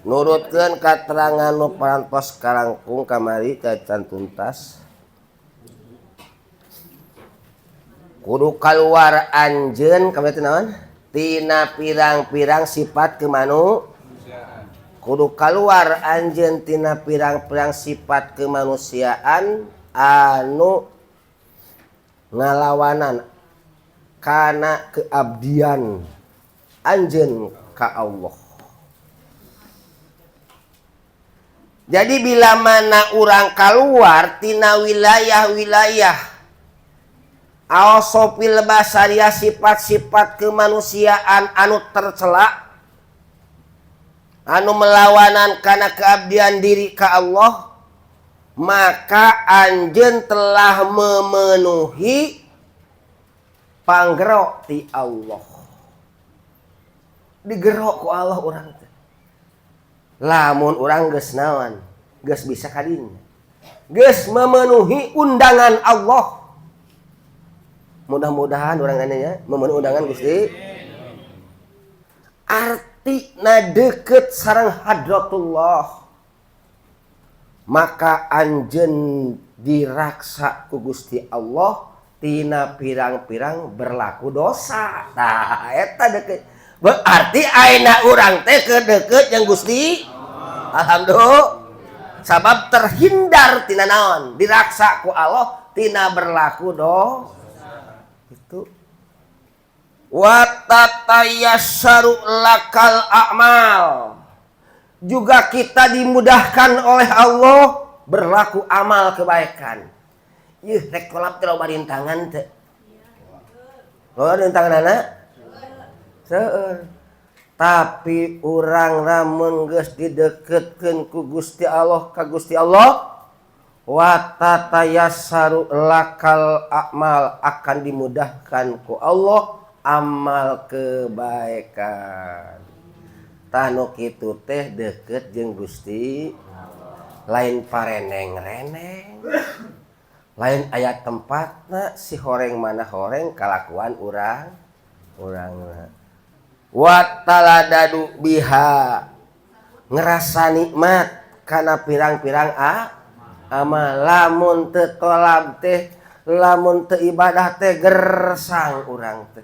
Nurutkeun katerangan nu parantos kalangkung kamari ka can tuntas. Kudu kaluar anjeun kamari teh naon? Tina pirang-pirang sifat kemanusiaan. Kudu kaluar anjeun tina pirang-pirang sifat kemanusiaan anu ngalawanan kana keabdian anjeun ka Allah. Jadi bila mana urang kaluar tina wilayah-wilayah awsofil basariah sifat-sifat kemanusiaan anu tercela anu melawanan kana keabdian diri ka Allah, maka anjeun telah memenuhi panggero ti Allah. Digero ku Allah urang teh. Lamun urang geus naon, geus bisa kadinya. Geus memenuhi undangan Allah. Mudah-mudahan urang nya memenuhi undangan Gusti. Artina deukeut sareng hadratullah. Maka anjeun diraksa ku Gusti Allah tina pirang-pirang berlaku dosa. Tah eta deukeut. Berarti ayeuna urang teh keur deukeut jeung Gusti. Alhamdulillah. Sabab terhindar tina naon? Diraksa ku Allah tina berlaku dosa. Itu. Wa tatayassaru lakal a'mal. Juga kita dimudahkan oleh Allah berlaku amal kebaikan. Yeuh rek kolap teh loba rintangan teh. Loba rintanganana? Seueur. Tapi urang lamun geus dideketkeun ku Gusti Allah ka Gusti Allah, wa tatayassaru lakal a'mal, akan dimudahkan ku Allah amal kebaikan. Tah nu kitu teh deukeut jeung Gusti, lain pareneng-reneng, lain aya tempatna si horeng mana horeng kalakuan urang urangna. Wa taladadu biha, ngerasa nikmat kana pirang-pirang amal. Lamun teu tolab teh, lamun teu ibadah teh gersang urang teh.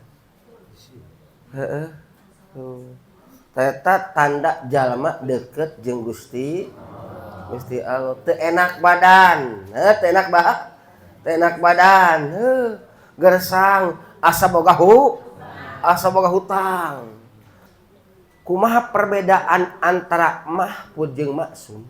Heeh. Tuh. Eta tanda jalma deukeut jeung Gusti Gusti Allah. Teu enak badan, heuh, teu enak teu enak badan, heuh, gersang asa boga asa boga hutang. Kumaha perbedaan antara mahfud jeung maksum?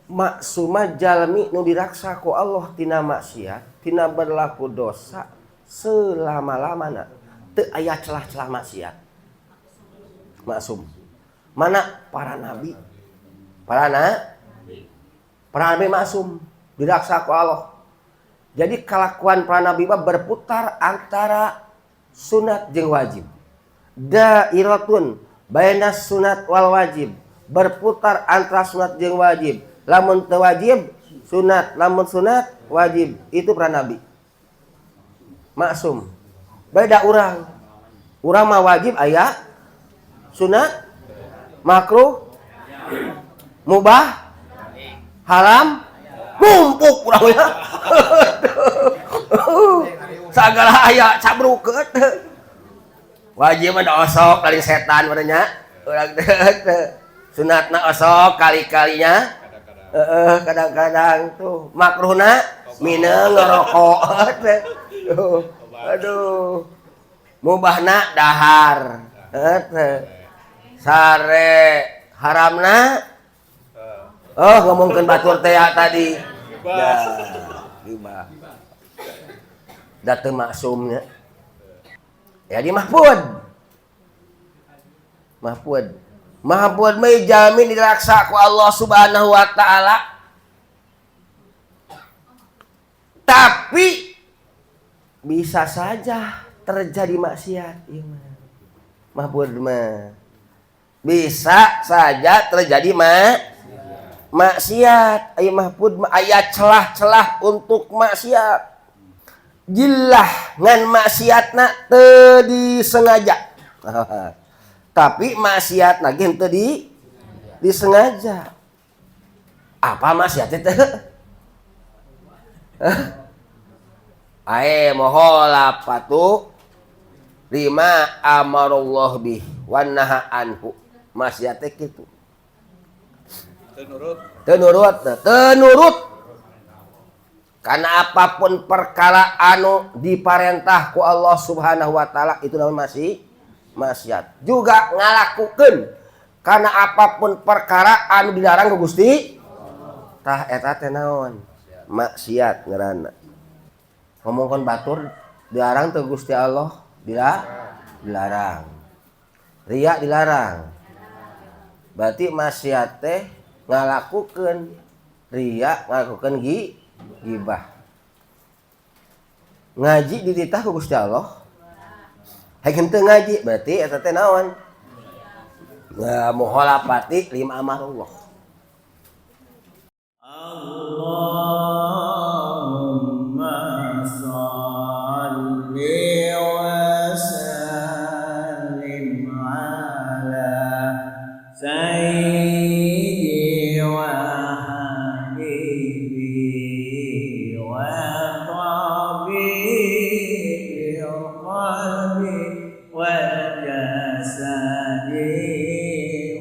Maksuma jalmi nu diraksa ku Allah tina maksiat, tina berlaku dosa selama-lamana. Teu aya celah-celah maksiat. Maksum. Mana para nabi? Para nabi maksum diraksa ku Allah. Jadi kelakuan para nabi mah berputar antara sunat jeung wajib. Dairatun bainas sunat wal wajib. Berputar antara sunat jeung wajib. Lamun teu wajib sunat, lamun sunat wajib. Itu para nabi. Maksum. Beda urang. Urang mah wajib aya sunat, makruh, mubah, haram, numpuk urang nya. Sagala aya cabrukeut. Wajib mah osok dari setan nya. Urang teh sunatna osok kali-kalinya. Heeh, kadang-kadang tuh makruhna mineng ngerokok. Aduh. Mubahna dahar. Heuh. Sare haramna. Oh, ngomongkeun batur teh tadi. Ya, gibah. Da teu maksumnya. Ya di mahfud. Mahfud. Mahfud mah jamin diraksa ku Allah Subhanahu wa taala. Tapi bisa saja terjadi maksiat ieu mah. Mahfud mah bisa saja terjadi maksiat. Aya mahfud mah aya celah-celah untuk maksiat. Jilah ngan maksiatna teu disengaja. Tapi maksiat lagi henteu di disengaja. Apa maksiat teh? Ae muhalafatu lima amarallah bih wan naha anhu. Maksiat teh kitu. Teu nurut. Teu nurut, teu nurut. Karena apapun perkara anu diparentah ku Allah Subhanahu wa taala itu namanya masih maksiat. Juga ngalakukeun karena apapun perkara anu dilarang ku Gusti tah eta teh naon? Maksiat ngaranna. Ngomongkeun batur dilarang teu Gusti Allah? Dilarang. Riya dilarang. Berarti maksiat teh ngalakukeun riya, ngalakukeun gibah. Ngaji dititah ku Gusti Allah. Hayang henteu ngaji berarti eta teh naon? Nah, muhalafati lima amarullah. Allahumma shalli wa sallim ala sayyidi wa habibi wa tabibi qalbi wal jasadi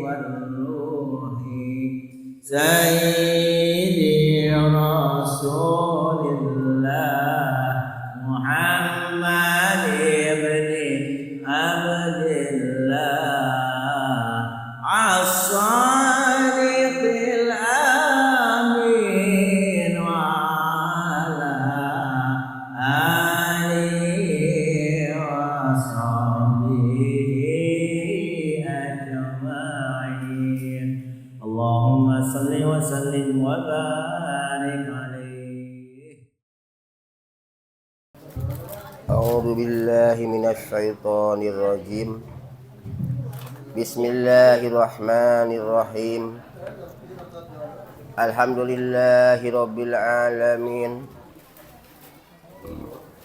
wal ruhi sayyidi rasulillah Muhammad ibn Abdillah as-sadiqil amin wa ala alihi wa sahbihi ajma'in. Allahumma salli wa sallim wa barik alaihi. A'udzu billahi minasy syaithanir rajim. Bismillahirrahmanirrahim. Alhamdulillahi rabbil alamin.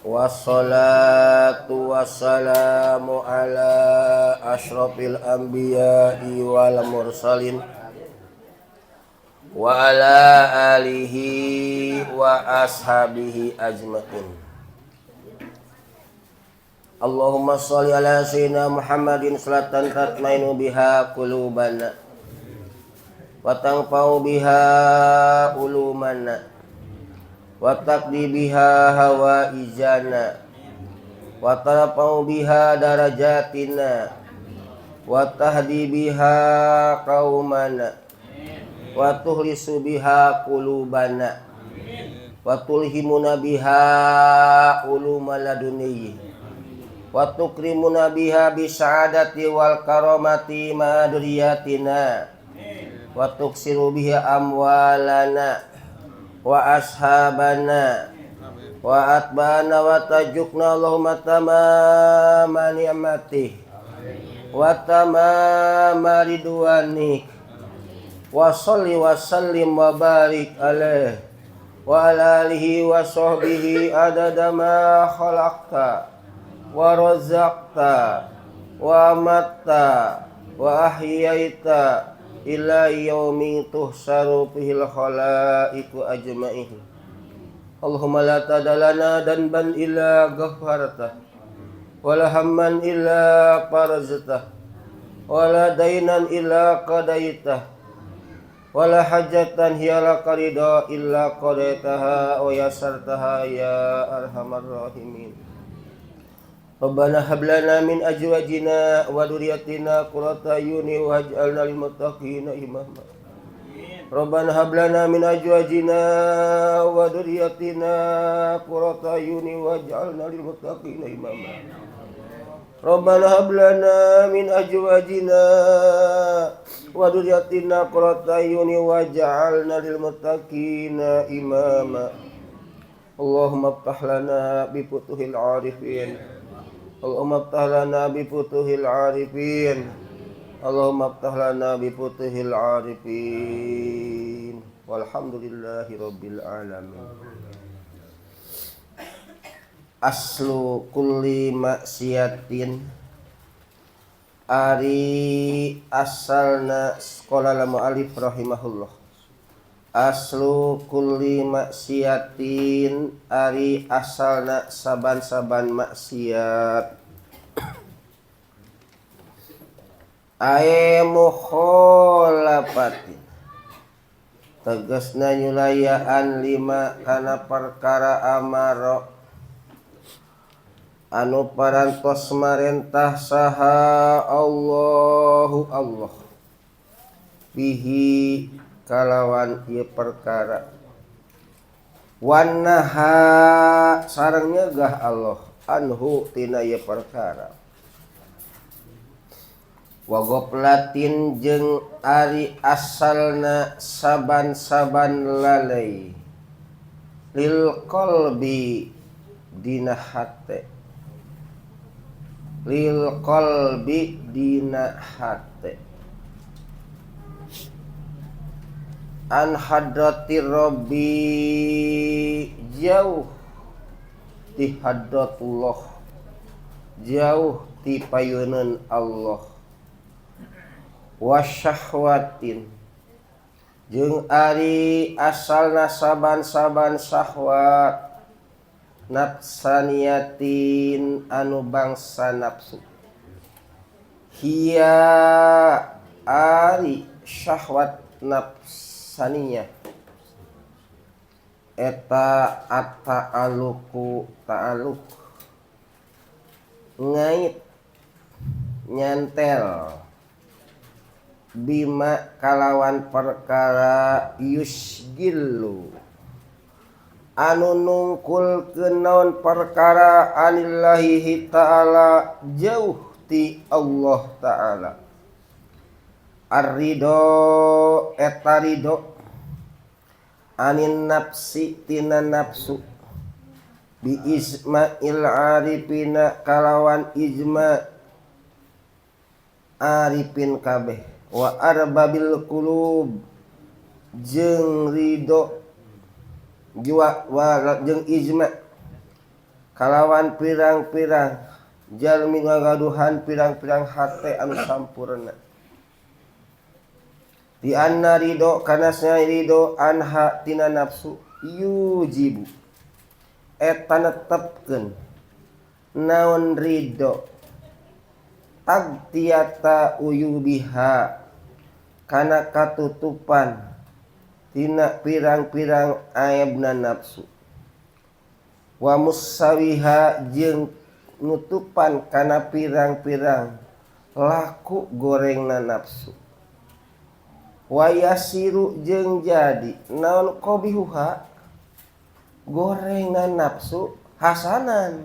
Wassalatu wassalamu ala asyrafil anbiya'i wal mursalin wa ala alihi wa ashabihi ajma'in. Allahumma sholli ala sayyidina Muhammadin salatan tatmainu biha qulubana wa tanfa'u biha ulumana wa taqdi biha hawaijana wa tarfa'u biha darajatina wa tahdi biha qaumana wa tuhlisu biha qulubana wa tulhimuna biha ulumal ladunni wa tukrimuna biha bisa'adati wal karamati madriyatina wa tuksiru biha amwalana wa ashabana wa atbana wa tajukna Allahumma tamama ni'matih wa tamama ridwanik wa salli wa sallim wa barik alaih wa ala alihi wa sahbihi adada ma khalaqta wa razaqta wa amatta wa ahyaita ila yaumi tuhsaru fihil khalaiqu ajma'in. Allahumma la tadalana danban illa ghafarta wala hamman illa farazta wala dainan illa qadaita wala hajatan hiya laka ridha illa qadaitaha wa yassartaha ya arhamar rahimin. Rabbana hab lana min azwajina wa dzurriyyatina qurrata a'yunin waj'alna lil muttaqina imama. Rabbana hab lana min azwajina wa dzurriyyatina qurrata a'yunin waj'alna lil muttaqina imama. Rabbana hab lana min azwajina wa dzurriyyatina qurrata a'yunin waj'alna lil muttaqina imama. Allahumma iftah lana bi futuhil arifin. Allahumma iftah lana bi futuhil arifin. Allahumma iftah lana bi futuhil arifin. Walhamdulillahi rabbil alamin. Aslu kulli maksiatin Ari asalna sekolah la mu'alif rahimahullah aslu kulli maksiatin ari asalna saban-saban maksiat ae mukhalafatin tegasna nyulayaan lima kana perkara amaro anu parantos marentah saha Allahu Allah bihi kalawan ieu perkara wanaha sareng nyegah Allah anhu tina ieu perkara wa goflatin jeung ari asalna saban-saban lalai lil qalbi dina hate lil qalbi dina hate an hadratir rabbi jauh ti hadratullah jauh ti payuneun Allah wasyahwatin jeung ari asalna saban-saban syahwat nafsaniyatin anu bangsa nafsu hiya ari syahwat nafsaniyah eta at-ta'aluku ta'aluk ngait nyantel bima kalawan perkara yusgillu anu nungkulkeun naon perkara anillahi ta'ala jauh ti Allah ta'ala ar-ridho eta ridho anin nafsi tina nafsu bi ijma'il arifina kalawan ijma arifin kabeh wa arbabil qulub jeung ridho jiwa wa jeung ijma kalawan pirang-pirang jalmi ngagaduhan pirang-pirang hate anu sampurna di anna ridho kana ridho anha tina nafsu yujibu eta netepkeun naon ridho tagtiyata uyubiha kana katutupan tina pirang-pirang aibna nafsu wa musawiha jeung nutupan kana pirang-pirang laku gorengna nafsu wa yasiru jeung jadi naon qabihuha gorengna nafsu hasanan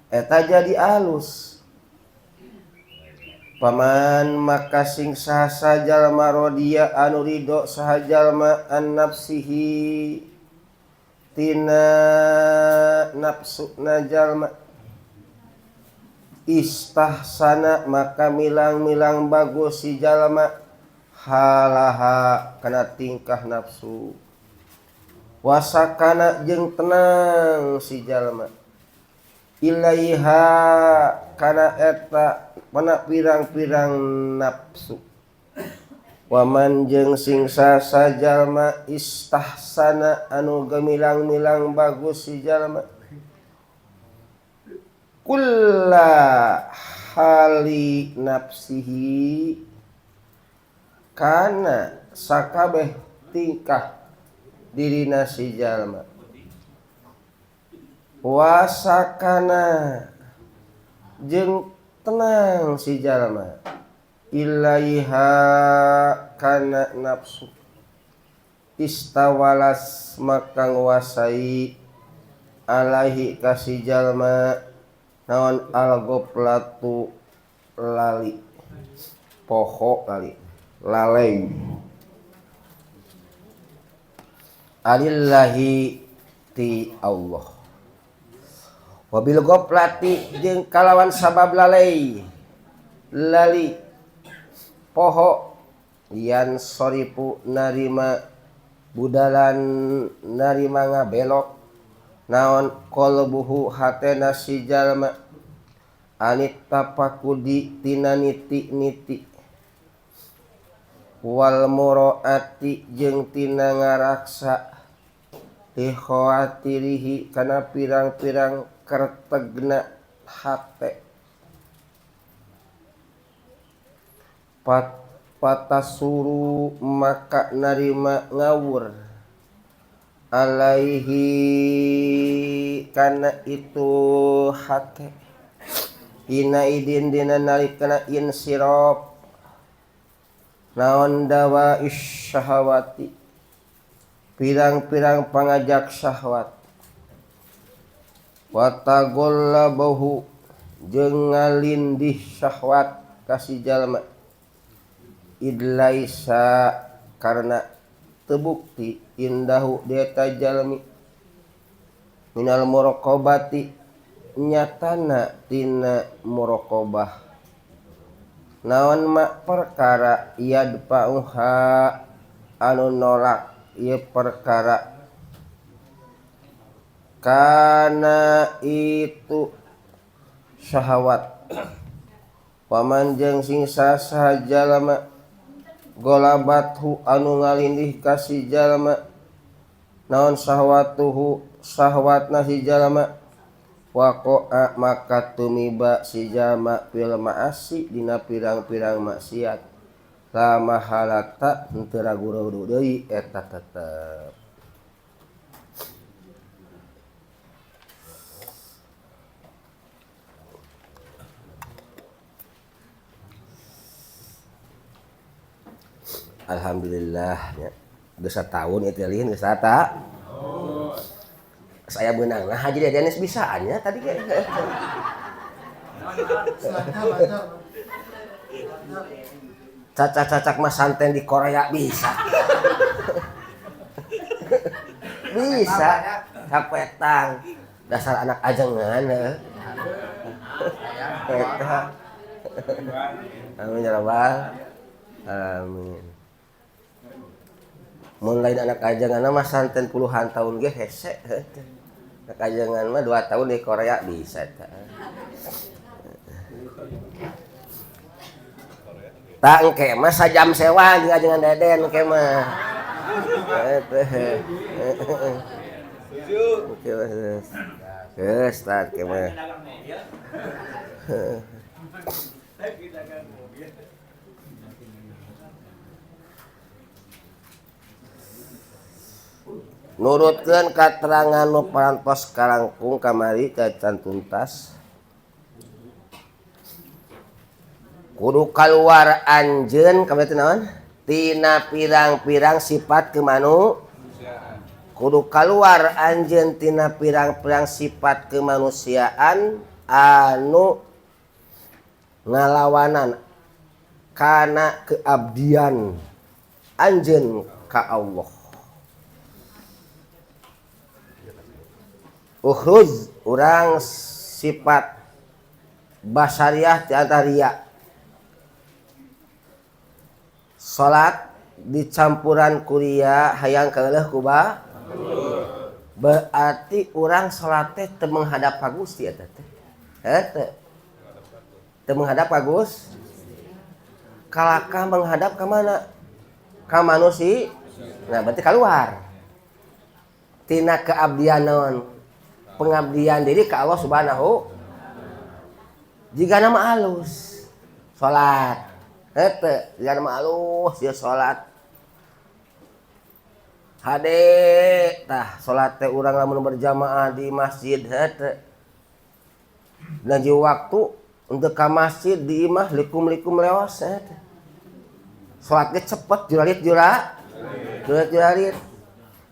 eta jadi alus paman maka sing saha jalma rodiya anu ridho saha jalma an nafsihi tina nafsuna jalma istahsana maka milang-milang bagus si jalma halaha kana tingkah nafsu wasakana jeung tenang si jalma ilaiha kana eta mana pirang-pirang nafsu waman jeung singsa sajalma istahsana anu gemilang-milang bagus si jalma kulla hali nafsihi kana sakabeh tingkah dirina si jalma wasakana jeung tenang si jalma ilaiha kana nafsu istawalas maka nguasai alaihi ka si jalma naon al-goflatu lali poho lali lalai alillahi ti Allah wabil goflati jeung kalawan sabab lalai lali poho yan soripu narima budalan narima ngabelok naon qalbuhu hatena si jalma Anit tapakudi tina niti-niti wal muraati jeung tina ngaraksa li khawatirihi kana pirang-pirang kertegna hate patasuru maka narima ngawur alaihi kana itu hate ina idin dina nalikana insirop naon dawa isyahawati pirang-pirang pangajak syahwat watagollabahu jeung ngalindih syahwat ka si jalma idlaisa karena tebukti indahu deta jalmi minal muraqabati nyatana tina muraqabah naon mak perkara yadfa'uha anu nolak ieu perkara kana itu syahwat paman jeung sing saha jalma golabathu anu ngalindih ka si jalma naon syahwatuhu syahwatna si jalma waqa'a maka tumiba si jalma fil ma'asi dina pirang-pirang maksiat la mahalata henteu ragu-ragu deui eta tetep. Alhamdulillah nya geus sataun ieu teh liin geus sata. Saya beunang nah haji Denis bisaan nya tadi ge. Cacak-cacak mah santen di Korea bisa. Bisa capetang dasar anak ajengan heuh. Eta. Amin ya rabbal alamin. Mun lain anak ajengan mah santen puluhan tahun ge hese. Anak ajengan mah 2 tahun di Korea bisa eta. Tak engke mah sajam sewa jeung ajengan Deden engke mah. Eta. Oke, geus tah engke mah. Nurutkeun katerangan nu parantos karangkung kamari ka can tuntas kudu kaluar anjeun kamari teh naon tina pirang-pirang sifat kemanusiaan kudu kaluar anjeun tina pirang-pirang sifat kemanusiaan anu ngalawanan kana keabdian anjeun ka Allah. Ukhruz urang sifat basariah di antara riya. Salat dicampuran ku riya hayang kaeuleuh ku ba. Berarti urang salat teh teu menghadap ka Gusti eta teh. Heuh teu. Teu menghadap ka Gusti. Kalakah menghadap ka mana? Ka manusia. Nah, berarti keluar. Tina keabdian naon? Pengabdian diri ke Allah Subhanahu. Jika nama alus salat hete jika nama alus dia salat hade tah salat teh urang lamun berjamaah di masjid hete dan waktu untuk ka masjid di imah likum-likum lewas hete salatnya cepet juralit jura juralit juralit.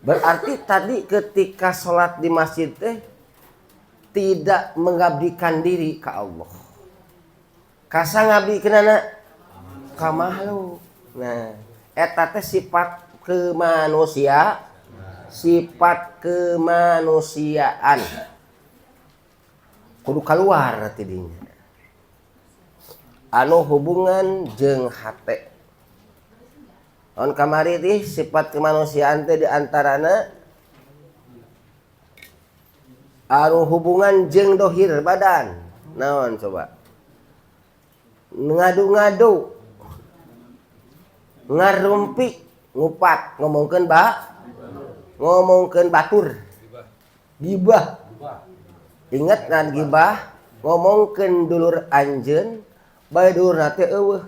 Berarti tadi ketika salat di masjid teh tidak mengabdikan diri ke Allah. Kasa ngabdikeunana ka makhluk. Nah, eta teh sifat kemanusia, sifat kemanusiaan. Kudu kaluar tidinya. Anu hubungan jeung hate. On kamari teh sifat kemanusiaan teh diantarana anu hubungan jeung dohir badan. Naon coba? Ngadu-ngadu. Ngarumpi, ngupat, ngomongkeun ba? Ngomongkeun batur. Gibah. Ingat kan gibah? Ngomongkeun dulur anjeun, bae dulurna teh eueuh.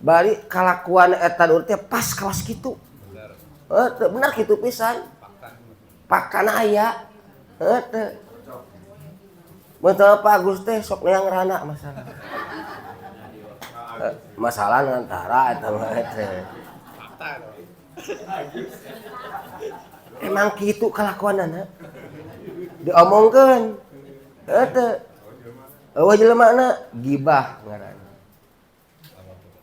Bari kalakuan eta dulur teh pas kawas kitu. Heuh, bener kitu pisan. Pakana aya. Heuh teu. Mun teu Pak Agus teh sok neang rana masalah. Masalah antara eta mah teh. Emang kitu kalakuanana. Diomongkeun. Heuh teu. Eueuh jelemana gibah ngaranna.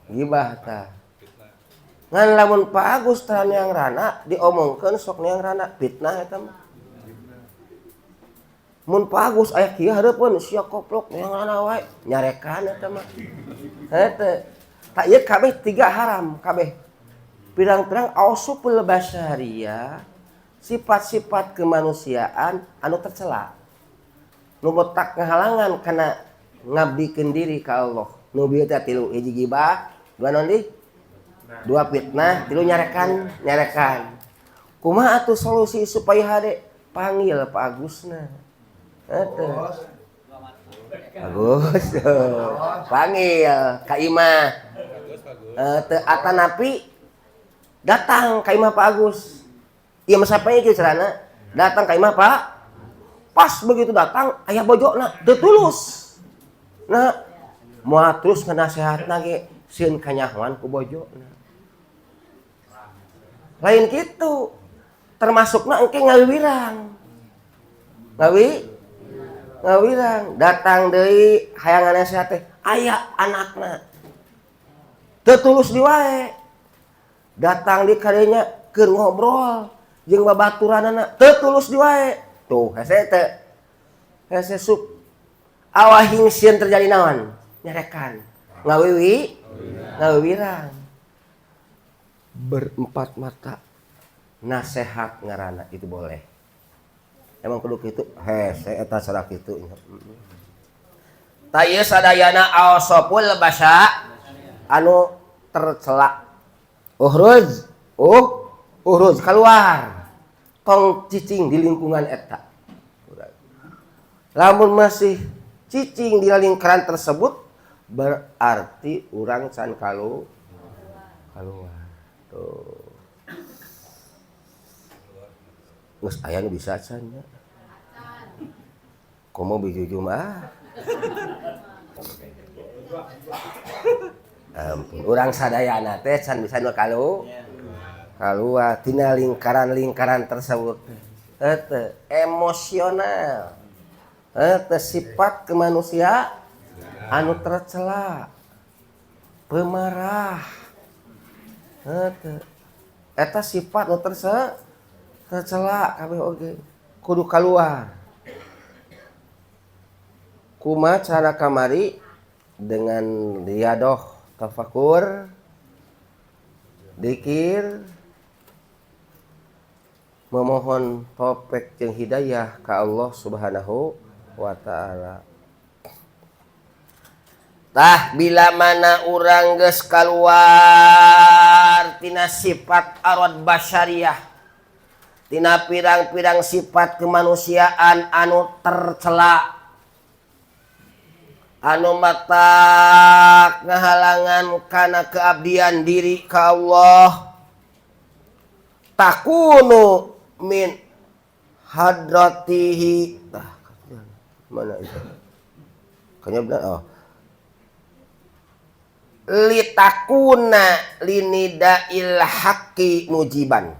Gibah tah. Ngan lamun Pak Agus teh neang rana diomongkeun sok neang rana fitnah eta mah. Mun Pak Agus aya kieu hareupeun sia koplok neang rana wae nyarekan eta mah. Heuh teu. Tah ieu kabeh tiga haram kabeh. Pirang-pirang ausuful basyariah, sifat-sifat kemanusiaan anu tercela. Nu botak ngahalangan kana ngabdikeun diri ka Allah. Nu bieu teh tilu hiji gibah, dua naon deui? Dua fitnah, tilu nyarekan, nyarekan. Kumaha atuh solusi supaya hade? Panggil Pak Agusna. Eta. Agus. Panggil ka imah. Teu atanapi datang ka imah Pak Agus. Ieu mah sapanya kieu carana? Datang ka imah Pak. Pas begitu datang aya bojona teu tulus. Nah, moal terus nganasehatna ge sieun kanyahoan ku bojona. Lain kitu. Termasukna engke ngawiwirang. Ngawirang datang deui hayang nasehat teh aya anakna. Teu tulus di wae. Datang di kadenya keur ngobrol jeung babaturanana teu tulus di wae. Tuh hese teu. Hese sup. Awahing sieun terjadi naon? Nyarekan. Ngawiwirang. Berempat mata nasehat ngaranna itu boleh. Emang kudu kitu hese eta cara kitu. Ta ieu sadayana ausoful basa anu tercela. Uhruz, uhruz keluar. Tong cicing di lingkungan eta. Lamun masih cicing di lingkaran tersebut berarti urang can kaluar. Tuh. Geus aya nu bisa can nya. Komo bijuju mah. Ampun, urang sadayana teh can bisa nu kaluar tina lingkaran-lingkaran tersebut. Heuh, emosional. Heuh, sifat kemanusiaan anu tercela. Pemarah. Heuh, eta sifat nu tercela kabeh oge kudu kaluar. Kumaha cara kamari dengan riadoh, tafakur, dikir, memohon taufik jeung hidayah ka Allah Subhanahu wa taala. Tah bila mana urang geus kaluar tina sifat arad basyariah, tina pirang-pirang sifat kemanusiaan anu tercela, anu matak ngahalangan kana keabdian diri ka Allah, takunu min hadratihi. Tah mana itu? Kayaknya benar. Oh. Litakuna linidail haqqi mujiban,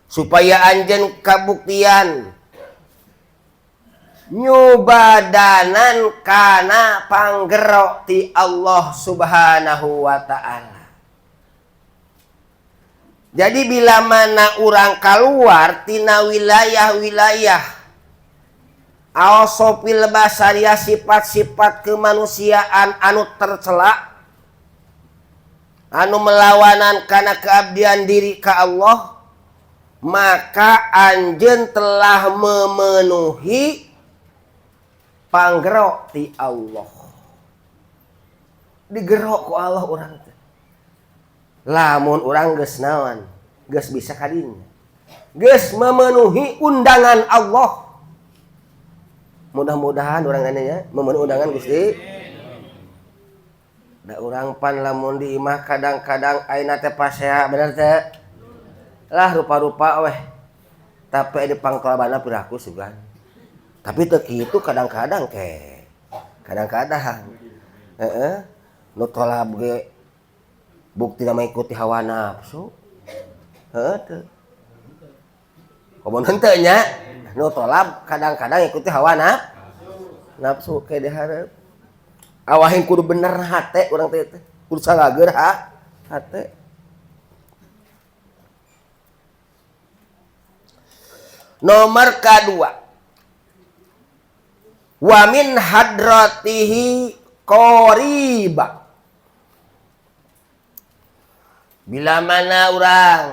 supaya anjeun kabuktian nyubadanan kana panggero ti Allah Subhanahu wa ta'ala. Jadi bila mana urang keluar tina wilayah-wilayah ausofil basaria, sifat-sifat kemanusiaan anu tercela, anu melawanan kana keabdian diri ka Allah, Maka anjeun telah memenuhi panggero ti Allah. Digerok ku Allah urang teh. Lamun urang geus naon, geus bisa kadinya. Geus memenuhi undangan Allah. Mudah-mudahan urang nya memenuhi undangan Gusti. Da urang pan lamun di imah kadang-kadang ayeuna teh pasea bener teh. Lah rupa-rupa weh. Tapi di pangkalabana piraku sugan. Tapi teu kitu kadang-kadang ke. Kadang-kadang. Heeh. Nu tolab ge buktina mengikuti hawa nafsu. Heeh teu. Komo henteu nya. Nu tolab kadang-kadang ikuti hawa nafsu ke dihareup. Awahin kudu bener hate urang teh teh. Kudu salageur hate. Nomor kedua. Wa min hadratihi qariba. Bila mana urang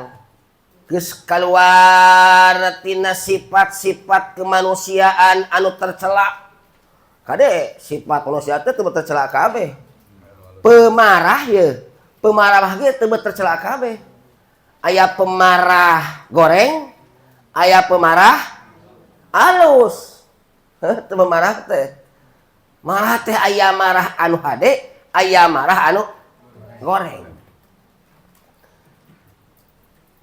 geus kaluar tina sifat-sifat kemanusiaan anu tercela. Kade sifat manusia teh teu tercela kabeh. Pemarah ye, pemarah ge teu tercela kabeh. Aya pemarah goreng, aya pemarah alus. Heuh, teu pemarah teh. Marah teh aya marah anu hade, aya marah anu goreng.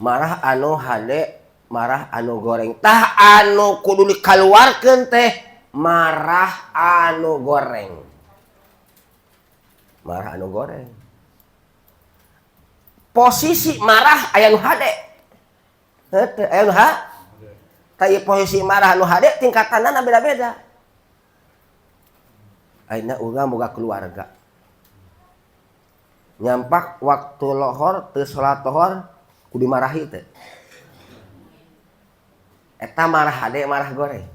Marah anu hade, marah anu goreng. Tah anu kudu dikaluarkeun teh marah anu goreng. Marah anu goreng. Posisi marah aya nu hade. Heuh, aya nu ha? Tah ieu posisi marah anu hade tingkatanna beda-beda. Ayeuna urang boga keluarga. Nyampak waktu lohor teu salat lohor kudu dimarahi teh. Eta marah hade marah goreng.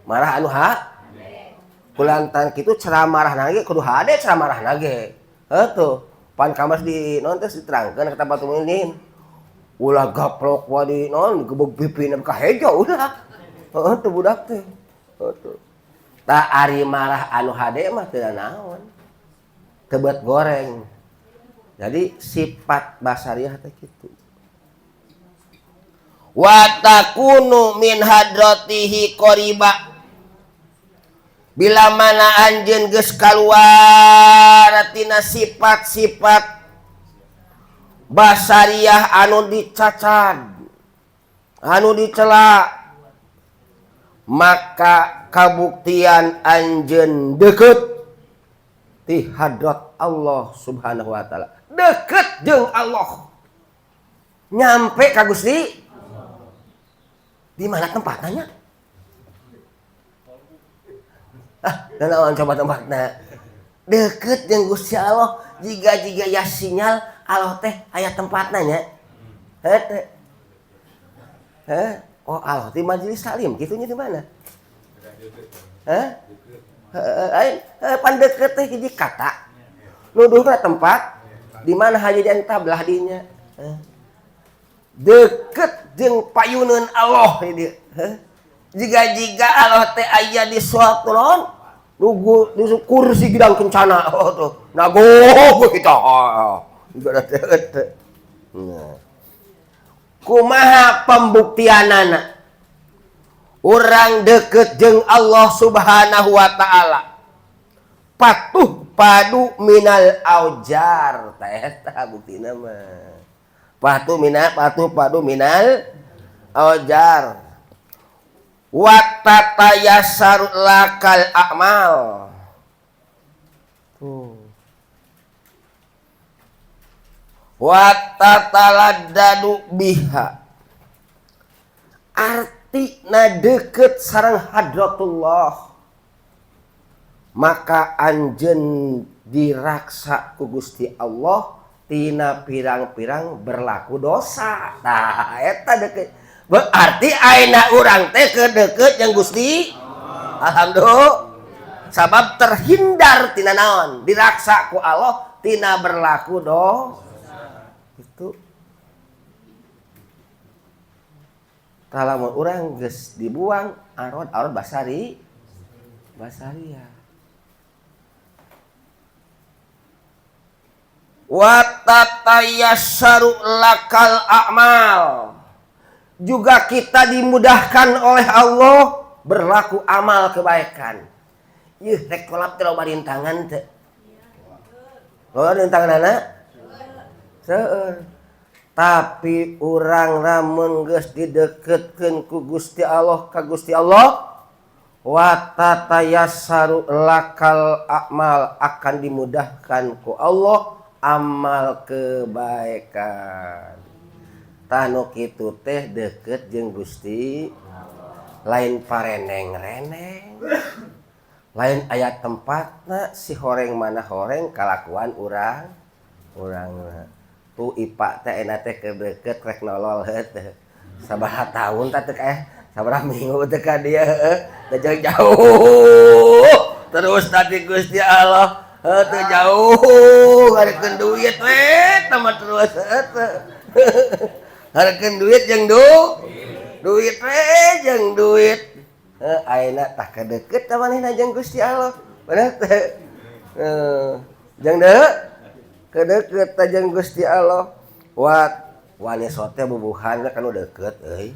Marah anu ha? Kulantan kitu cara marah ge kudu hade cara marah ge. Heuh tuh, pan kamas di non teh diterangkeun ka tempat mungkin. Ulah gaplok wa di non gebeg pipi ka hejo ulah. Heuh tuh budak teh. Heuh tuh. Tah ari marah anu hade mah teu naon. Tebet goreng. Jadi sifat basariah teh kitu. Wa takunu min hadratihi qariba. Bila mana anjeun geus kaluar tina sifat-sifat basariah anu dicacad, anu dicela, maka kabuktian anjeun deukeut ti hadrat Allah Subhanahu wa taala. Deukeut jeung Allah. Nyampe ka Gusti. Di mana tempatnya? Ah, naon coba tempatna? Deukeut jeung Gusti Allah, jiga-jiga ya sinyal Allah teh aya tempatna nya. Heuh. Heuh, oh Allah di majelis taklim kitu nya di mana? Heuh? Heuh, pan deukeut teh hiji kata. Nuduhna tempat di mana haji dan tablah dinya. Deukeut jeung payuneun Allah di dieu. Heuh. Jiga-jiga Allah teh aya di suatu naon? Nugu di kursi gidang kencana. Oh tuh. Nagoh kita. Nah. Kumaha pembuktianana? Urang deukeut jeung Allah Subhanahu wa taala. Patuh padu minal aujar. Tah eta buktina mah. Patuh minal, patuh padu minal aujar. Wa tatayassar lakal a'mal. Tuh. Wa tataladdadu biha. Artina deukeut sareng hadratullah. Maka anjeun diraksa ku Gusti Allah tina pirang-pirang berlaku dosa. Tah eta deukeut. Berarti ayeuna urang teh keur deukeut jeung Gusti. Alhamdulillah. Sabab terhindar tina naon? Diraksa ku Allah tina berlaku dosa. Itu. Tah lamun urang geus dibuang arod-arod basari basaria. Wa tatayassaru lakal a'mal. Juga kita dimudahkan oleh Allah berlaku amal kebaikan. Yeuh rek tolap teh loba rintangan teh. Loba rintanganna? Seueur. Tapi urang lamun geus dideketkeun ku Gusti Allah ka Gusti Allah, wa tatayassaru lakal a'mal, akan dimudahkan ku Allah amal kebaikan. Tah nu kitu teh deket jeung Gusti, lain pareneng-reneng, lain aya tempatna si horeng mana horeng kalakuan urang urangna. Tuh ipa teh enak teh kedeket rek nolol heuh teh. Sabaraha tahun tah teh sabaraha minggu teh ka dieu heuh teh jauh terus tadi Gusti Allah heuh teh jauh ngarekeun duit we tah terus heuh teh. Ngarekeun duit jeung duit we jeung duit. Heuh ayeuna tah kedeket tah manehna jeung Gusti Allah. Bener teh. Heuh jeung deui kedeket tah jeung Gusti Allah. Wat wani sote bubuhan kan nu deket euy.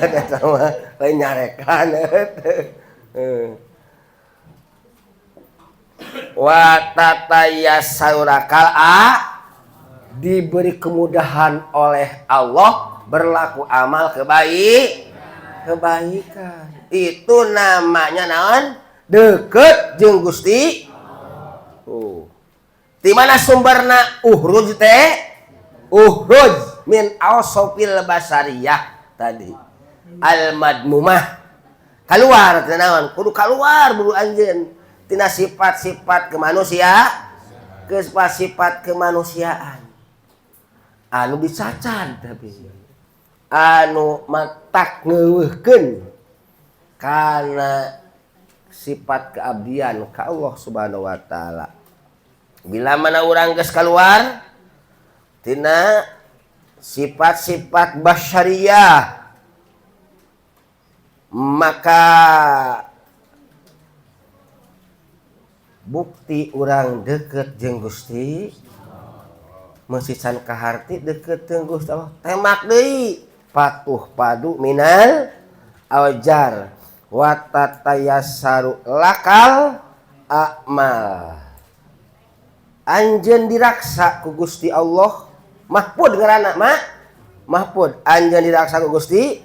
Eta mah lain nyarekan heuh. Wa tatayassarurakal a, diberi kemudahan oleh Allah berlaku amal kebaikan. Itu namanya naon? Deket jeung Gusti. Oh. Di mana sumberna uhruj teh? Uhruj min awsafil basariyah tadi. Al madmumah. Keluar teh naon? Kudu keluar buru anjeun tina sifat-sifat kemanusia, ke sifat kemanusiaan. Anu dicacan tapi anu matak ngeuweuhkeun kana sifat keabdian ka Allah Subhanahu wa taala. Bila mana urang geus keluar tina sifat-sifat basyariah, maka bukti urang deket jeung Gusti meusisan kaharti deket jeung Gusti Allah. Tembak deui patuh padu minal aujar wa tatayassaru lakal a'mal. Anjeun diraksa ku Gusti Allah, mahpud ngaranna mah mahpud. Anjeun diraksa ku Gusti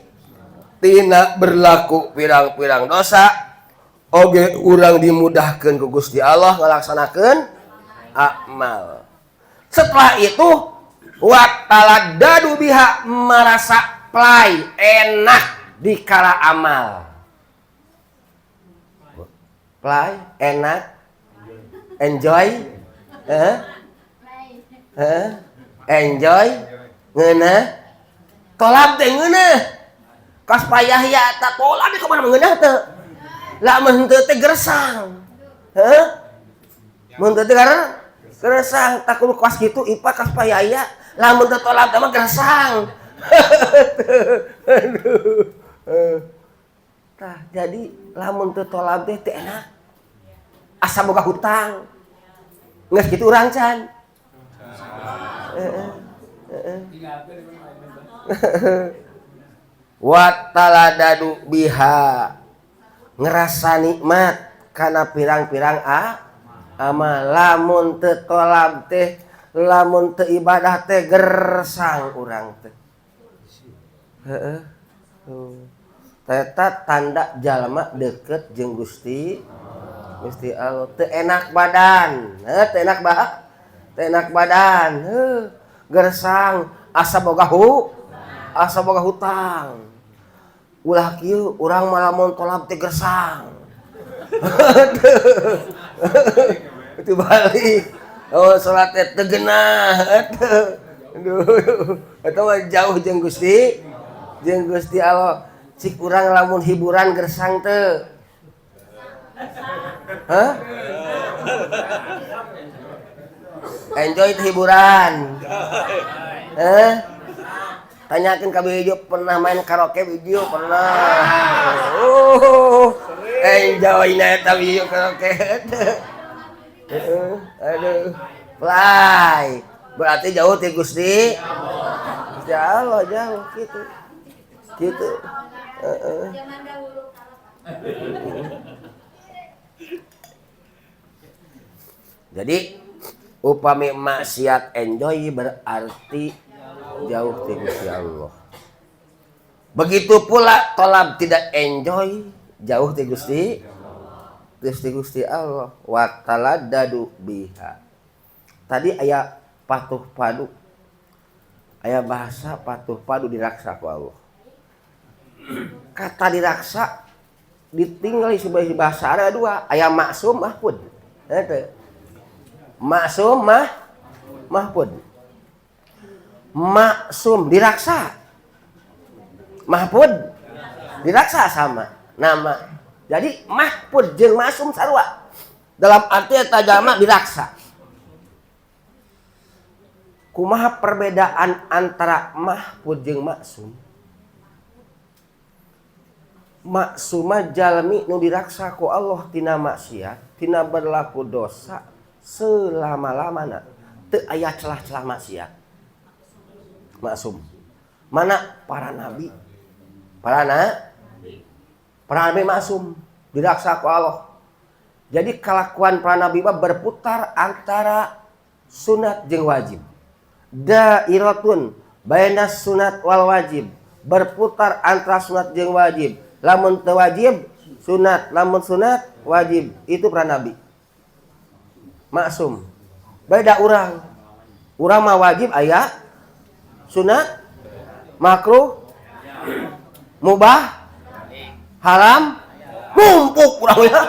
tina berlaku pirang-pirang dosa oge urang dimudahkeun ku Gusti Allah ngalaksanakeun amal. Setelah itu wa taladdadu biha, merasa play enak di kala amal. Play enak, enjoy, enjoy, ngeunah, tolap teh ngeunah. Kas payah ya ta tolap di kumaha ngeunah teh. Lah mun henteu teh gersang. Heuh? Mun teu teh gersang, tak kudu kos kitu ipa kas payah ya. Lamun teu tolap teh mah gersang. Aduh. Tah jadi lamun teu tolap teh teu enak. Asa boga hutang. Geus kitu urang can. Wa taladadu biha, ngerasa nikmat kana pirang-pirang amal. Lamun teu tolab teh, lamun teu ibadah teh gersang urang teh. Heeh. Eta tanda jalma deket jeung Gusti Gusti Allah. Teu enak badan, heuh teu enak teu enak badan, heuh gersang asa boga asa boga hutang. Ulah kieu urang mah lamun tolab teh gersang. Itu balik. Oh salat teh teu geunah. Aduh, eta mah jauh jeung Gusti. Jeung Gusti Allah. Cik urang lamun hiburan gersang teu. Hah? Enjoy hiburan. Hah? Tanyakeun ka Bijo pernah main karaoke Bijo pernah. Enjoy na eta Bijo karaoke. Aduh. Fly. Berarti jauh ti Gusti. Gusti Allah jauh gitu. Gitu. Heeh. Jadi upami maksiat enjoy berarti jauh ti Gusti Allah. Begitu pula tolab tidak enjoy jauh ti Gusti Gusti Gusti Allah. Wa taladdadu biha. Tadi aya patuh padu. Aya bahasa patuh padu diraksa ku Allah. Kata diraksa ditinggali sebagai bahasa ada dua, aya maksum mahfud. Eta. Maksum mahfud. Maksum diraksa. Mahfud diraksa sama nama. Jadi mahfud jeung maksum sarua. Dalam arti eta jalma diraksa. Kumaha perbedaan antara mahfud jeung maksum? Maksuma jalmi nu diraksa ku Allah tina maksiat, tina berlaku dosa selama-lamana. Teu aya celah-celah maksiat. Maksum. Mana para nabi? Para nabi maksum diraksa ku Allah. Jadi kelakuan para nabi mah berputar antara sunat jeung wajib. Dairatun bainas sunat wal wajib, berputar antara sunat jeung wajib. Lamun teu wajib sunat, lamun sunat wajib. Itu para nabi. Maksum. Beda urang. Urang mah wajib aya sunat, makruh, mubah, haram, numpuk urang nya.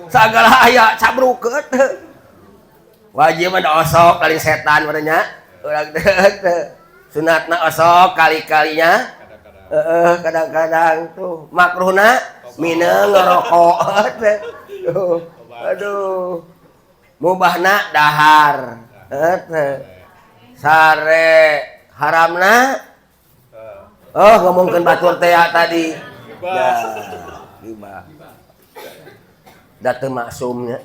Sagala aya cabrukeut. Wajib mah osok kali setan barenya. Urang teh sunatna osok kali-kalinya. Kadang-kadang tuh makruhna mineng ngerokok. Aduh. Mubahna dahar. Sare haramna. Oh, ngomongkeun batur teh tadi. Ya, gibah. Da teu maksumnya.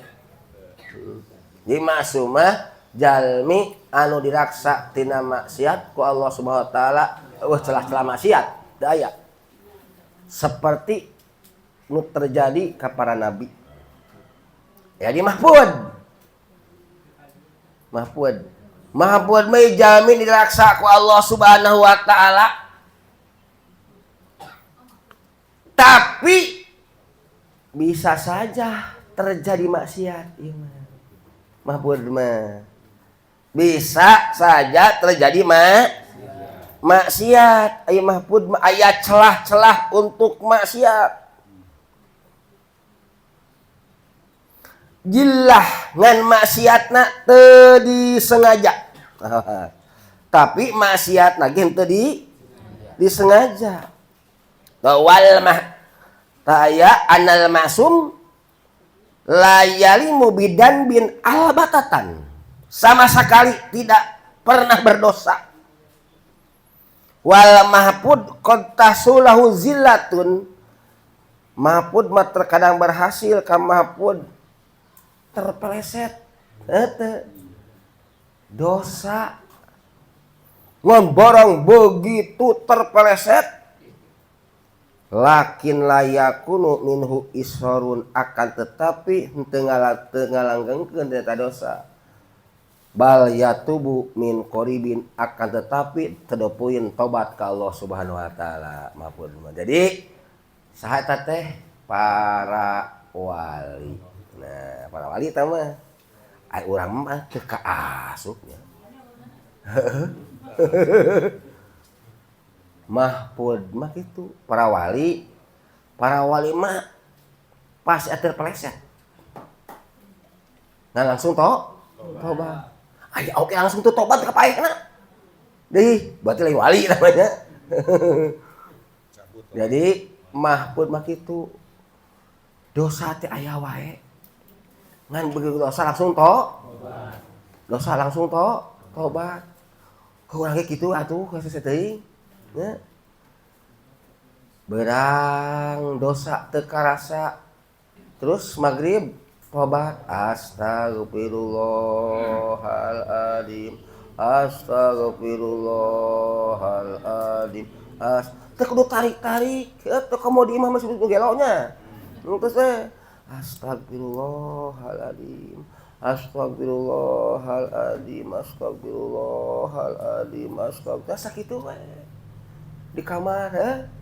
Jadi maksum mah jalmi anu diraksa tina maksiat ku Allah Subhanahu wa taala, eueuh celah-celah maksiat teu aya. Seperti nu terjadi ka para nabi. Jadi mahfud. Mahfud. Mahfud mah jalmi diraksa ku Allah Subhanahu wa taala. Tapi bisa saja terjadi maksiat ieu mah. Mahfud mah bisa saja terjadi maksiat. Aya mahfud mah aya celah-celah untuk maksiat. Jilah ngan maksiatna teu disengaja. Tapi maksiatna ge teu disengaja. Wal mah ta'aya anal maksum la yalimu bidan bin albatatan, sama sekali tidak pernah berdosa. Wal mahfud qad tasulahu zillatun, mahfud mah terkadang berhasil ka mahfud terpeleset eta dosa ngomborong begitu terpeleset. Lakin layakunu minhu isorun, akan tetapi henteu ngalanggengkeun eta dosa. Bal yatubu min qoribin, akan tetapi tedopuin tobat ka Allah Subhanahu wa taala. Mahfud. Jadi saha eta teh para wali. Nah, para wali eta mah ai urang mah teu kaasupnya. Mahfud mah gitu, para wali mah pas terpeleset. Nah langsung tobat. Ay, oke langsung tuh tobat ka paehna. Deui, berarti lain wali namanya. Jadi mahfud mah kitu. Dosa teh aya wae. Ngan begitu dosa langsung tobat. Dosa langsung tobat. Urang ge kitu atuh hese teuing nya. Berang dosa teu karasa. Terus maghrib tobat astagfirullahaladzim astagfirullahaladzim teu kudu tarik-tarik teu komo di imah masih gelonya. Terus teh astagfirullahaladzim astagfirullahaladzim astagfirullahaladzim astagfirullah sakitu we di kamar heh.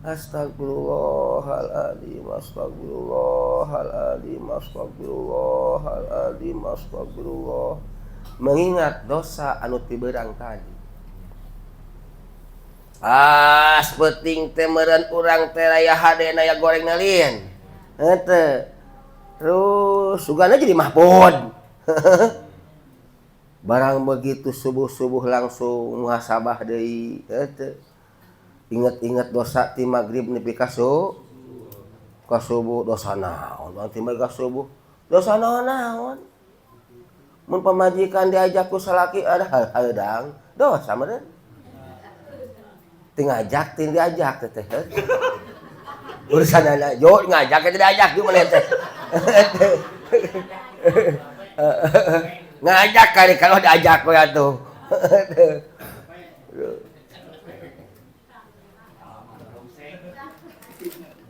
Astagfirullahaladzim astagfirullahaladzim astagfirullahaladzim astagfirullah mengingat dosa anu ti beurang tadi. Ah, penting teh meureun urang teh raya hadena ya goreng nalin. Henteu. Terus sugana jadi mahpud. Barang begitu subuh-subuh langsung muhasabah deui henteu. Ingat-ingat dosa ti maghrib nepi ka subuh dosa naon bang ti maghrib ka subuh dosa naon mun pamajikan diajak ku salaki ada haeudang dosa meureun ti ngajak ti diajak teh urusan anak jo ngajak teh diajak di mana teh ngajak kali kalau diajak we atuh.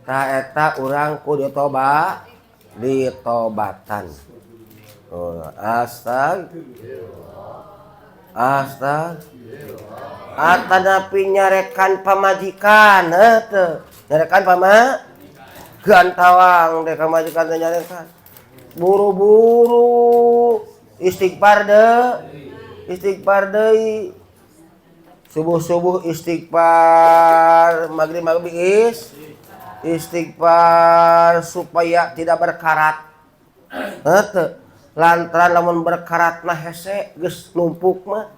Ta eta urang ku ditoba ditobatan. Oh, astag astag atanapi nyarekan pamajikan heuh nyarekan pamajikan tawang dek pamajikan teh nyarekan buru-buru istighfar deui istighfar deui subuh-subuh istighfar maghrib-maghrib istighfar supaya tidak berkarat. Heuh lantaran lamun berkarat mah hese geus numpuk mah.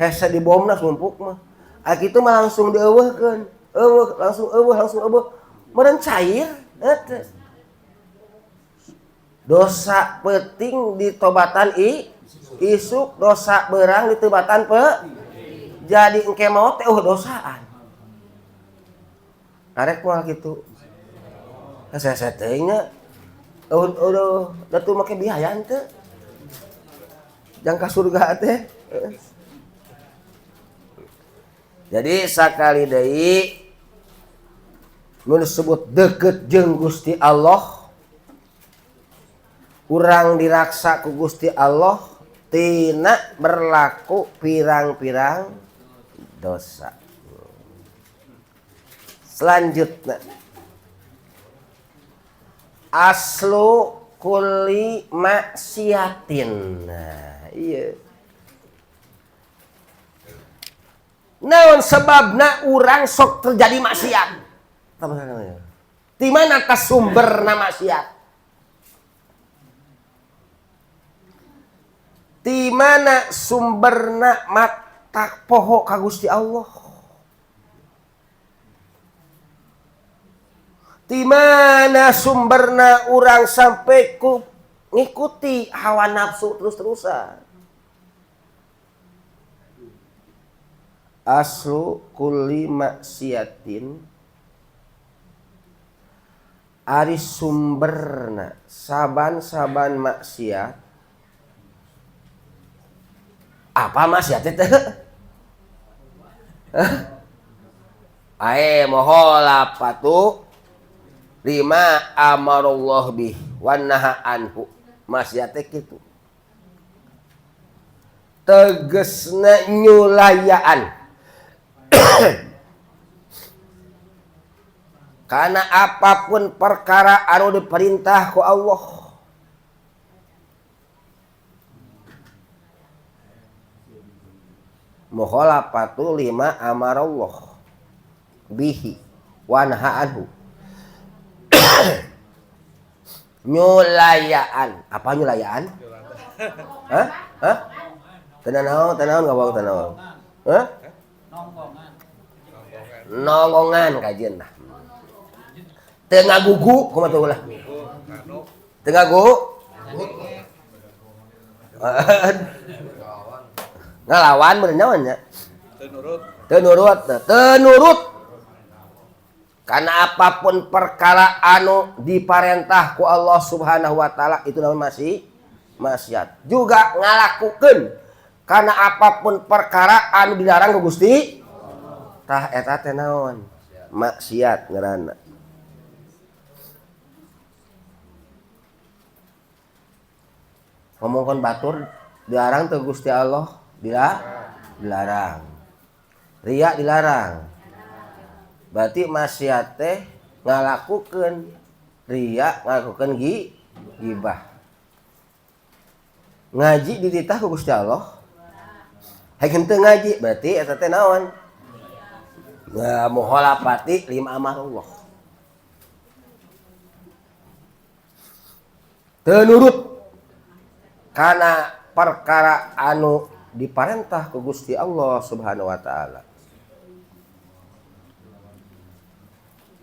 Hese dibomna numpuk mah. Ah kitu mah langsung dieuweuhkeun. Euweuh langsung euweuh langsung euweuh. Meureun cair heuh. Dosa peuting ditobatan isuk, dosa beurang ditobatan jadi engke maot teh euweuh dosaan. Karek moal kitu. Hese-hese teuing nya. Eueuh da tuh make biaya henteu. Jang ka surga teh. Jadi sakali deui nu disebut deukeut jeung Gusti Allah, urang diraksa ku Gusti Allah tina berlaku pirang-pirang dosa. Selanjutnya aslu kulli maksiatin. Nah, iya. Naon sebabna urang sok terjadi maksiat? Di mana tas sumberna maksiat? Di mana sumberna mata poho ka Gusti Allah? Di mana sumberna urang sampai ku ngikuti hawa nafsu terus-terusan? Aslu kulli maksiatin ari sumberna saban-saban maksiat. Apa maksiat teh? Ae moholapatu lima amarullah bih wan naha anhu. Maksiat teh kitu. Tegesna nyulayaan. Karena apapun perkara anu diperintah ku Allah, mukhalafatu lima amarallah bihi wa naha anhu. Nyulayaan. Apa nyulayaan? Hah? Hah? Tenanaon, tenanaon ngawang tenanaon. Hah? Nonggongan kajian lah. Teu ngagugu kumaha tuh lah. Teu ngagu. Ngalawan bener naon nya? Teu nurut. Teu nurut, teu nurut. Karena apapun perkara anu diparentah ku Allah Subhanahu wa taala itu namanya masih maksiat. Juga ngalakukeun karena apapun perkara anu dilarang ku Gusti tah eta teh naon? Maksiat ngaranna. Ngomongkeun batur dilarang teu Gusti Allah? Dilarang. Riya dilarang. Berarti maksiat teh ngalakukeun riya, ngalakukeun gibah. Ngaji dititah ku Gusti Allah. Hayang henteu ngaji berarti eta teh naon? Muhalafati lima amarullah. Teu nurut kana perkara anu diparentah ku Gusti Allah Subhanahu wa taala.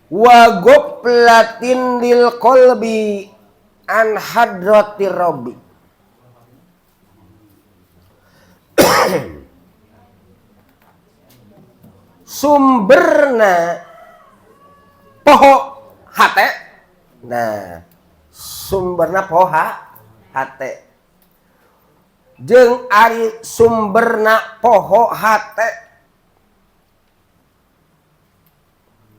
Wa goflatin lil qalbi an hadratir rabbi. Sumberna poho hate. Nah, sumberna poho hate. Jeung ari sumberna poho hate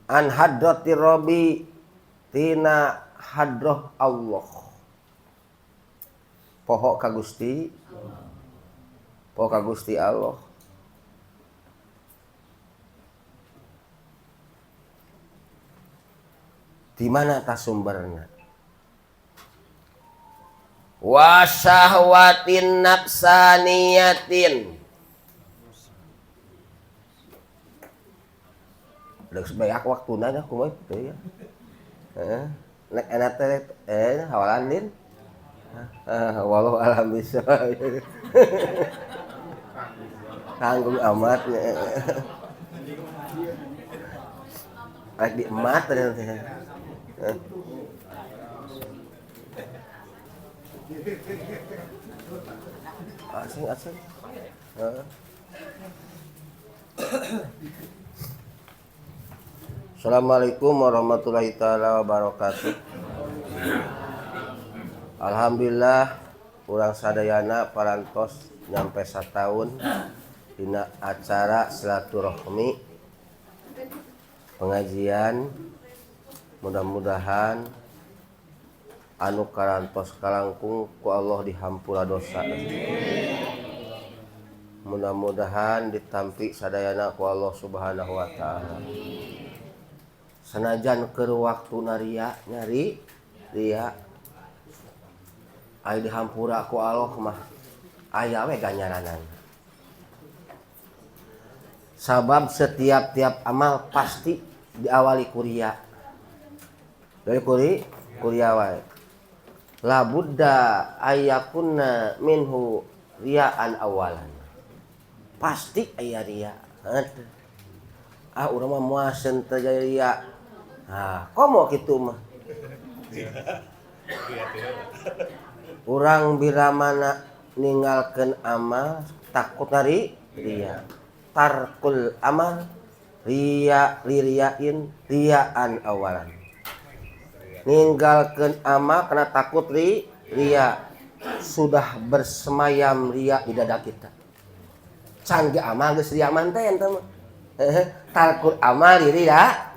an hadrati rabbi tina hadroh Allah. Poho ka Gusti, poho ka Gusti Allah. Di mana ta sumberna? Wa syahwatin nafsaniyatin. Geus banyak waktuna dah kumaha teu ya. Heeh. Nek enak teh hawalan din. Wallahu alam bisawab. Tanggung amat nya. Rek di emat teh. Asing asing. Assalamualaikum warahmatullahi taala wabarakatuh. Alhamdulillah urang sadayana parantos nyampe sataun dina acara silaturahmi pengajian. Mudah-mudahan anu karantos kalangkung ku Allah dihampura dosa. Mudah-mudahan ditampi sadayana ku Allah Subhanahu wa taala. Sanajan keur waktuna ria nyari ria aya dihampura ku Allah mah aya we ganjaranan. Sabab setiap-tiap amal pasti diawali ku ria. Dari kuria wae. La budda ayakuna minhu riaan awalan. Pasti aya ria. Ah urang mah muaseun teu jadi ria. Ah, komo kitu mah. Urang bila mana ninggalkeun amal takut ngari ria. Tarkul amal ria liriain riaan awalan. Ninggalkeun amal karena takut ria. Sudah bersemayam ria di dada kita. Can ge amal geus ria manten teh mah. Tarkul amal ria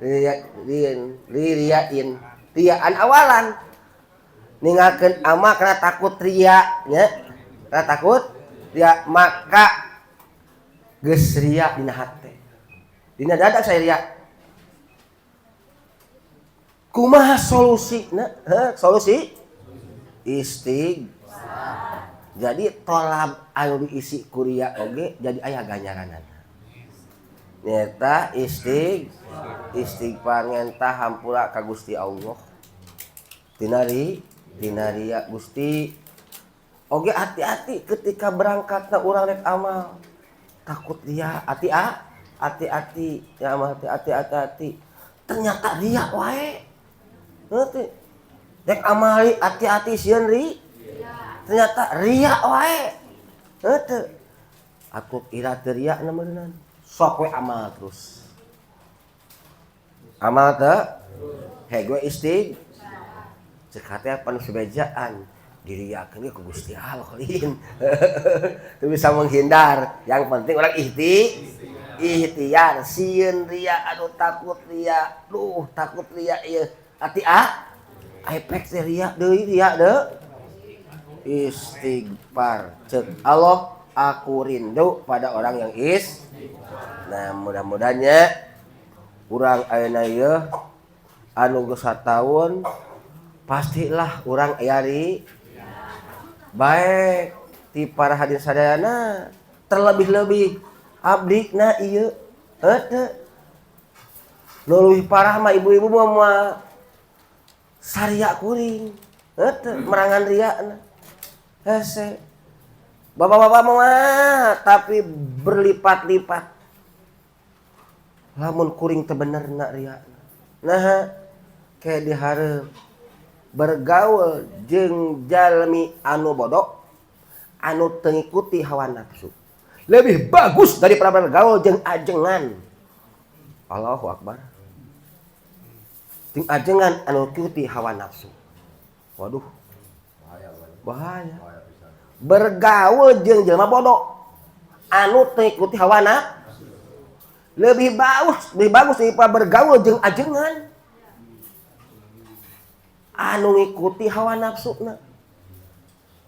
riain riaan awalan. Ninggalkeun amal karena takut ria nya. Karena takut ria maka geus ria dina hate. Dina dada saya ria. Kumaha solusina? Solusi? Istighfar. Jadi tolab anu diisi ku ria oge jadi aya ganjaranana. Nyata istighfar ngentah hampura ka Gusti Allah. Tina ria Gusti. Oge hati-hati ketika berangkatna urang rek amal. Takut ria, hati-hati ya mah hati-hati. Ternyata ria wae. Ngerti? Rek amali hati-hati sieun ri. Ternyata ria wae. Heuh. Atuh ira teu ria na meureunnan. Sok we amal terus. Amal teu? Heg we istighfar. Cek hate pan sebejaan diriakeun ge ku Gusti Allah lain. Teu bisa menghindar. Yang penting orang ikhtiar sieun ria aduh takut ria. Duh takut ria ieu. Ati a efek teh ria deui ria deui. Istighfar. Cek Allah aku rindu pada orang yang is. Nah, mudah-mudahannya urang ayeuna ieu anu geus sataun pastilah urang aya ri baik ti para hadirin sadayana terlebih-lebih abdi na ieu heuh nu leuwih parah mah ibu-ibu mah saria kuring heuh merangan riana hese bapak-bapak mah tapi berlipat-lipat lamun kuring teu bener na riana nah kayak dihareup bergaul jeung jalmi anu bodoh anu teu ngikuti hawa nafsu lebih bagus daripada bergaul jeung ajengan. Allahu akbar. Jeung ajengan anu ngikuti hawa nafsu. Waduh, bahaya. Bergaul jeung jelema bodoh anu teu ngikuti hawa nafsu lebih bagus daripada bergaul jeung ajengan anu ngikuti hawa nafsuna.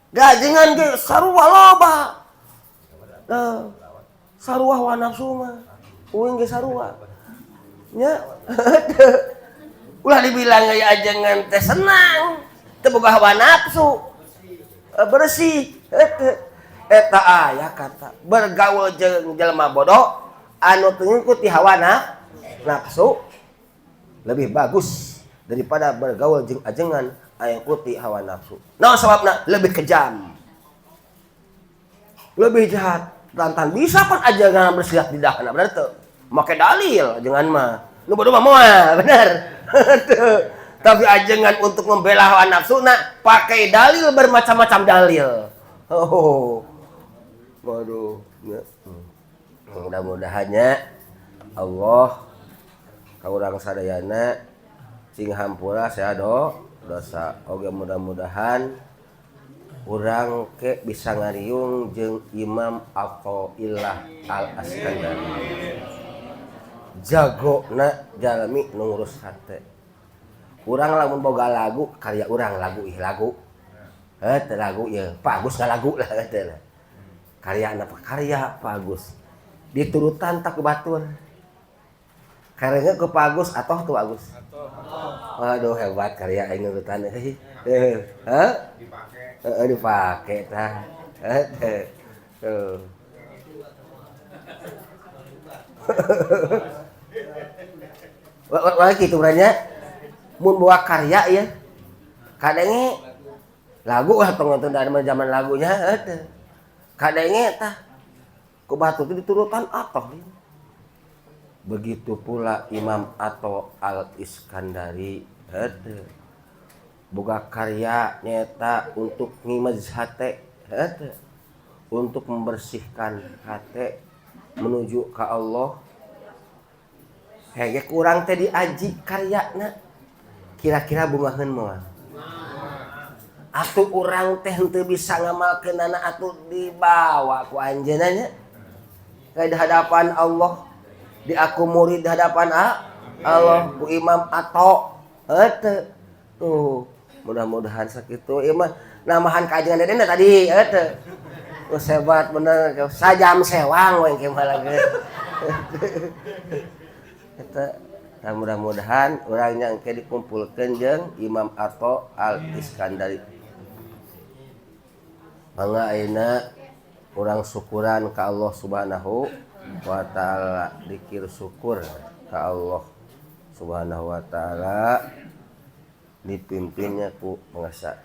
Gajengan ge sarua loba. Sarua hawa nafsu mah. Uing ge sarua. Nya. Ulah dibilang aya ajengan teh senang, teu boga hawa nafsu. Bersih. Eta aya kata bergaul jeung jelema bodoh anu teu ngikuti hawa nafsu lebih bagus daripada bergaul jeung ajengan anu ngikuti hawa nafsu. Nah sebabna lebih kejam. Lebih jahat. Lantan bisa pan ajengan bersilat di dahana bener teu? Make dalil ajengan mah. Nu bodoh mah moal, bener. Tapi ajengan untuk membela hawa nafsu na pakai dalil bermacam-macam dalil. Oh. Waduh. Mudah-mudahannya Allah ka urang sadayana cing hampura saya dosa oge mudah-mudahan urang ke bisa ngariung jeung Imam Athaillah Al-Iskandari. Jagona jalmi nu ngurus hate. Urang lamun boga lagu karya urang lagu ih lagu. Heuh teh lagu ieu Pak Agus ngalagu lah teh lah. Karya na karya Pak Agus. Diturutan tak ku batur. Karyanya ke Pak Agus atau tuh Agus? Waduh hebat karya aing nurutan euy. Heuh? Dipake. Heeh dipake tah. Heuh. Tuh. Wah kitu urangnya. Mun bawa karya ya. Kadenge lagu lah penonton dari zaman lagunya heuh. Kadenge tah ku batur teh diturutan atoh. Begitu pula Imam Atho Al-Iskandari heuh. Boga karya nyata untuk ngimez hate heuh. Untuk membersihkan hate menuju ka Allah. Hege kurang teh diaji karyana. Kira-kira bungaheun moal? Atuh urang teh henteu bisa ngamalkeunana atuh dibawa ku anjeunna nya. Ke hadapan Allah, di aku murid di hadapan Allah ku Imam Atho. Heuh. Tuh, mudah-mudahan sakitu ieu mah namahan ka ajengan dedena tadi heuh. Geus hebat bener sajam sewang we engke mah lagi. Eta nah, mudah-mudahan urang nya engke dikumpulkeun jeung Imam Atho Al-Iskandari. Mangga ayeuna urang syukuran ka Allah Subhanahu wa taala, dikir syukur ka Allah Subhanahu wa taala dipimpinnya ku pangasa.